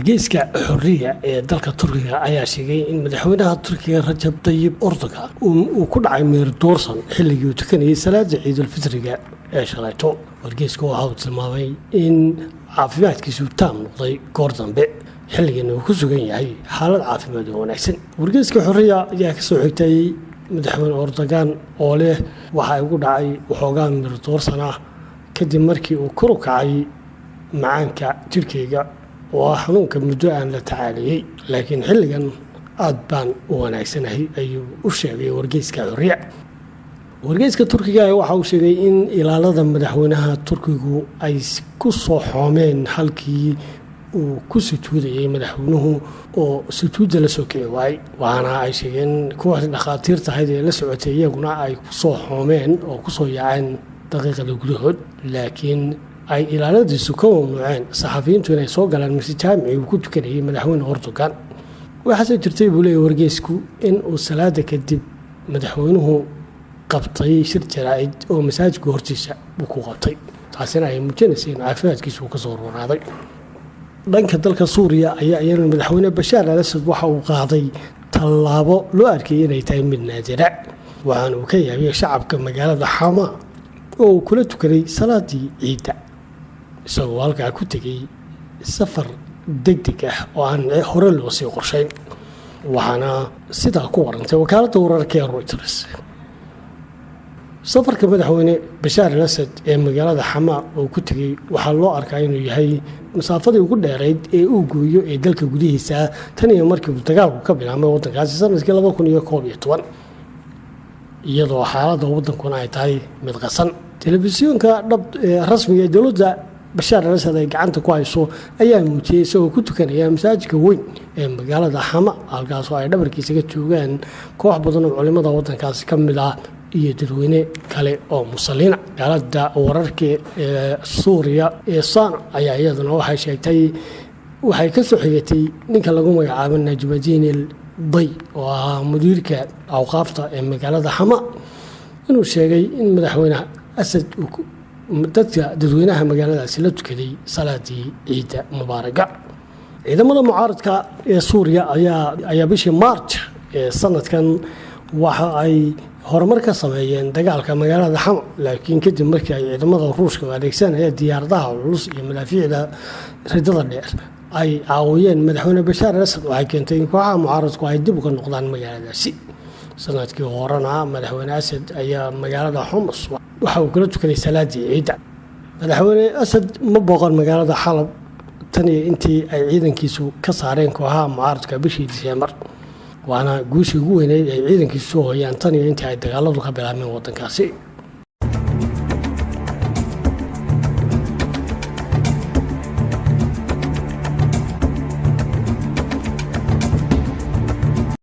Wargeyska Xorriya ee dalka Turkiga ayaa sheegay in madaxweynaha Turkiga Rajab Dayib Erdogan uu ku dhacay meer doorsan xilligii uu tukanayay salaada Ciidulfitriga ee shalayto. Wargeyska waxa uu tilmaamay in caafimaadkiisu taam noqday goor dambe, xilligan uu ku sugan yahay xaalad caafimaad oo wanaagsan. Wargeyska Xorriya ayaa kasoo xigtay madaxweyne Erdogan oo leh: "Waxaa igu dhacay waxoogaa meer doorsan ah kadib markii uu kor u kacay macaanka jirkeyga, oo ah xanuunka muddo aan la tacaaliyey, laakiin xilligan aad baan u wanaagsanahay," ayuu u sheegay wargeyska Xorriya. Wargeyska Turkiga waxa uu sheegay in ilaalada madaxweynaha Turkigu ay ku soo xoomeen halkii uu ku sujuudayay madaxweynuhu oo sujuudda la soo kici waayey, waxaana ay sheegeen kooxdii dhakhaatiirta ahayd ee la socotay iyaguna ay kusoo xoomeen oo kusoo yaaceen daqiiqada gudahood, laakiin ay ilaaladiisu ka mamnuuceen saxafiyiintu inay soo galaan masjid jaamicii uu ku tukanayay madaxweyne Erdogan. Waxaase jirtay, buu leeyahy wargeysku, in uu salaada kadib madaxweynuhu qabtay shir jaraa'id oo masaajidka hortiisa uu ku qabtay, taasina ay muujinaysay in caafimaadkiisu uu kasoo roonaaday. Dhanka dalka Suuriya ayaa iyana madaxweyne Bashaar al Asad waxa uu qaaday tallaabo loo arkayay inay tahay mid naadira, waxaana uu ka yaabiyey shacabka magaalada Xama oo uu kula tukaday salaadii ciidda, isagoo halkaa ku tegey safar degdeg ah oo aan hore loo sii qorshayn. Waxaana sidaa ku warantay wakaaladda wararka ee Reuters. Safarka madaxweyne Bashaar al Asad ee magaalada Xamaa oo ku tegey waxaa loo arkaa inuu yahay masaafadii ugu dheerayd ee uu gooyo ee dalka gudihiisa tan iyo markii uu dagaalku ka bilaabmay waddankaasi sanadkii 2011, iyadoo xaaladda waddankuna ay tahay mid qasan. Telefisyoonka dhab rasmiga ee dowladda Bashaar al Asad ay gacanta ku hayso ayaa muujiyey isagoo ku tukanaya masaajidka weyn ee magaalada Xama, halkaasoo ay dhabarkiisa ka joogaan koox badan oo culimada waddankaasi ka mid ah iyo dadweyne kale oo musaliina. Wakaalada wararka ee Suuriya ee Sana ayaa iyaduna waxay sheegtay, waxay ka soo xigatay ninka lagu magacaabo Najmadiin el Day oo ahaa mudiirka awqaafta ee magaalada Xama, inuu sheegay in madaxweyne Asad dadka dadweynaha magaaladaasi la tukaday salaadii ciidda mubaaraga. Ciidamada mucaaradka ee Suuriya ayaa bishii March ee sanadkan waxa ay horumar ka sameeyeen dagaalka magaalada Xama, laakiin kadib markii ay ciidamada Ruushka oo adeegsanaya diyaaradaha culus iyo madaafiicda ridada dheer ay caawiyeen madaxweyne Bashaar al Asad, waxay keentay in kooxaha mucaaradku ay dib uga noqdaan magaaladaasi. Sanadkii horena madaxweyne Asad ayaa magaalada Xoms waxa uu kula tukaday salaadii ciidda. Madaxweyne Asad ma booqan magaalada Xalab tan iyo intii ay ciidankiisu ka saareen kooxaha mucaaradka bishii Diseembar, waana guushii ugu weyneyd ay ciidankiisu soo hoyaan tan iyo intii ay dagaaladu ka bilaabmeen wadankaasi.